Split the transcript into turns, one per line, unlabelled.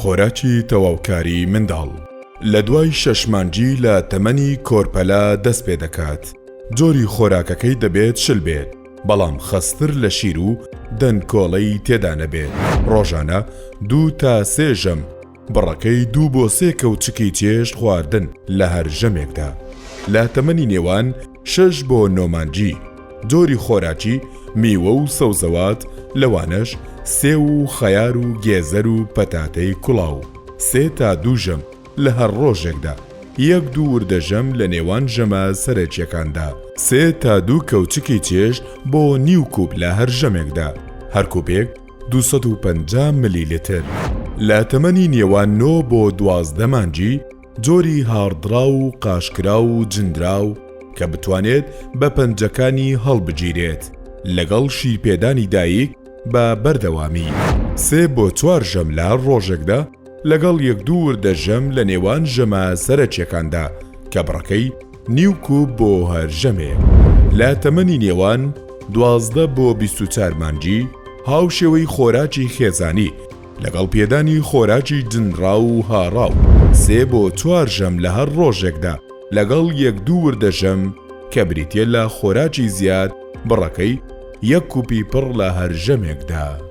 خۆراکی تەواوکاری منداڵ لە دوای شەش مانگی لە تەمەنی کۆرپەلە دەست پێ دەکات، جۆری خۆراکەکەی دەبێت شل بێت بەڵام خەستتر لە شیر و دەنکۆڵەی تێدا نەبێت، ڕۆژانە دوو تا سێ ژەم بڕەکەی دوو بۆ سێ کەوچکی چێشت خواردن لە هەر ژەمێکدا. لە تەمەنی نێوان شەش بۆ نۆ مانگی، جۆری خۆراکی میوە و سەوزەوات لەوانەش سێو و خەیار و گێزەر و پەتاتەی کوڵاو، سێ تا دوو ژەم لە هەر ڕۆژێکدا، یەک دوو وردە ژەم لە نێوان ژەمە سەرەکییەکاندا، سێ تا دوو کەوچکی چێشت بۆ نیو کوپ لە هەر ژەمێکدا، هەر کوپێک 250 ملیلتر. لە تەمەنی نێوان نۆ بۆ 12 مانگی، جۆری هاڕدراو و قاشکراو و جندراو کە بتوانێت بە پەنجەکانی هەڵبگیرێت، لەگەڵ شیرپێدانی دایک بە بەردەوامی. سێ بۆ چوار ژەم لە هەر ڕۆژێکدا، لەگەڵ یەک دوو وردە ژەم لە نێوان ژەمە سەرەکیەکاندا کە بڕەکەی نیو کوپ بۆ هەر ژەمێک. لە تەمەنی نێوان 12 بۆ 24 مانگی، هاوشێوەی خۆراکی خێزانی، لەگەڵ پێدانی خۆراکی جنراو و هاڕاو، سێ بۆ چوار ژەم لە هەر ڕۆژێکدا، لەگەڵ یەک دوو وردە ژەم کە بریتیە لە خۆراکی زیاد، بڕەکەی یەک کوپی پڕ لە هەر ژەمێکدا.